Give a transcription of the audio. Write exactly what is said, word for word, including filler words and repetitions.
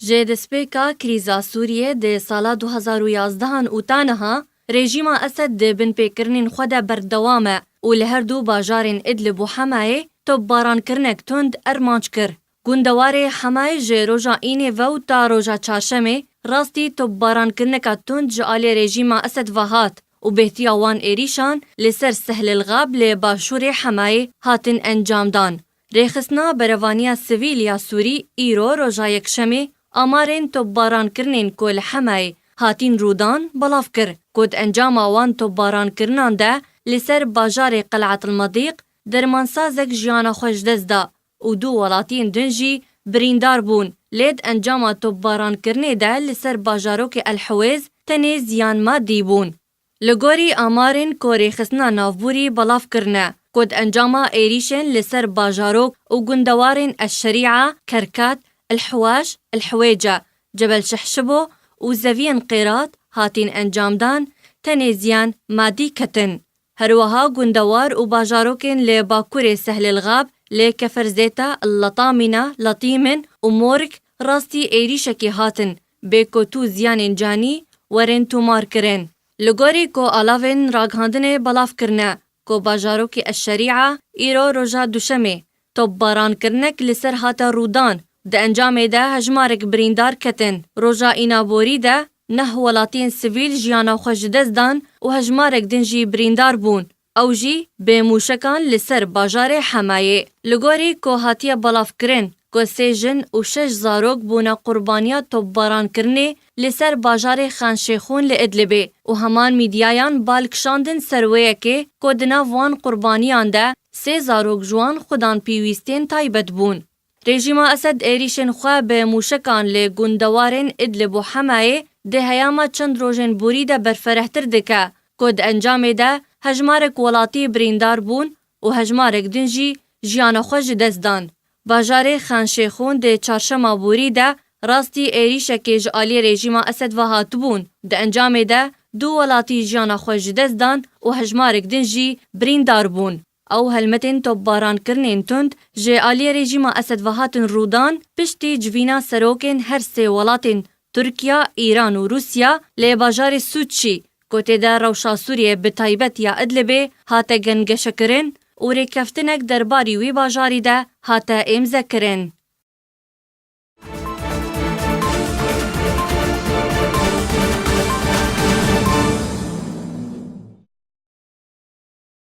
Ji destpêka krîza Sûriyê di sala du hezar û yazdehan û ta niha, rejîma Esed di binpêkirinên xwe de berdewam e û li her du bajarên Idlib û Hemayê topbarankirinek tund armanc kir. Gundewarê Hemayê ji roja Înê ve û ta roja Çarşemê rastî topbarankirineka tund ji alî rejîma Esed ve hat û bêhtiya wan êrîşan li ser Sehlil Xab li başûrê Hemayê hatin encamdan. Rêxistina Berevaniya Sivîl ya Sûrî îro roja Yekşemê amarên topbarankirinên ku li Hemayê hatîn rûdan belav kir, ku di encama wan topbarankirinan de li ser bajarê Qel'at el-Medîq dermansazek jiyana xwe ji dest da û du welatiyên din jî birîndar bûn. Lê di encama topbarankirinê de li ser bajarokê El Hiwêz tenê ziyan madî bûn. Li gorî amarên ku Rêxistina Navborî belav kirine, ku di encama êrîşên li ser bajarok û gundewarên El Şerîa, Kerkat, El Hiwaş, El Hiwêce, Cebel Şehşibo û zeviyên Qêrat hatîn encamdan, tenê ziyan madî ketin. Her wiha gundewar û bajarokên li bakurê Sehlil Xab, li Keferzêta, Letamîna, Latîmin û Morg rastî êrîşekê hatin, bê ku tu ziyanên canî werin tomar kirin. Li gorî ku alavên ragihandinê belav kirine, ku bajarokê El Şerîa îro roja Duşemê topbarankirinek li ser hate rûdan. Di encamê de hejmarek birîndar ketin. Roja Înaborî de neh welatiyên sivîl jiyana xwe ji dest dan û hejmarek din jî birîndar bûn. Ew jî bi mûşekan li ser bajarê Hemayê. Li gorî ku hatiye belavkirin, ku sê jin û şeş zarok bûne qurbaniya topbarankirinê li ser bajarê Xan Şêxûn li Idlibê û heman mîdyayan bal kişandin ser wê yekê ku di nav wan qurbaniyan de sê zarok ji wan xwe dan pêwîstên taybet bûn. Rejîma Esed êrîşên xwe bi mûşekan li gundewarên Idlib û Hemayê di heyama çend rojên borî de berferehtir dike, ku di encamê de hejmarek welatî birîndar bûn û hejmarek din jî jiyana xwe ji dest dan. Bajarê Xan Şêxûn di çarşema borî de rastî êrîşekê ji alî rejîma Esed ve hatibûn. Di encamê de du welatî jiyana xwe ji dest dan û hejmarek din jî birîndar bûn. Ew helmetên topbarankirinên tund ji aliyê rejîma Esed ve hatin rûdan, piştî civîna serokên her sê welatên Tirkiya, Îran û Rûsya lê bajarê Sûçî, ku tê de rewşa Sûriyê bi taybet ya Idlibê hate gengeşekirin û rêkeftinek derbarî wî bajarî de hate êmzekirin.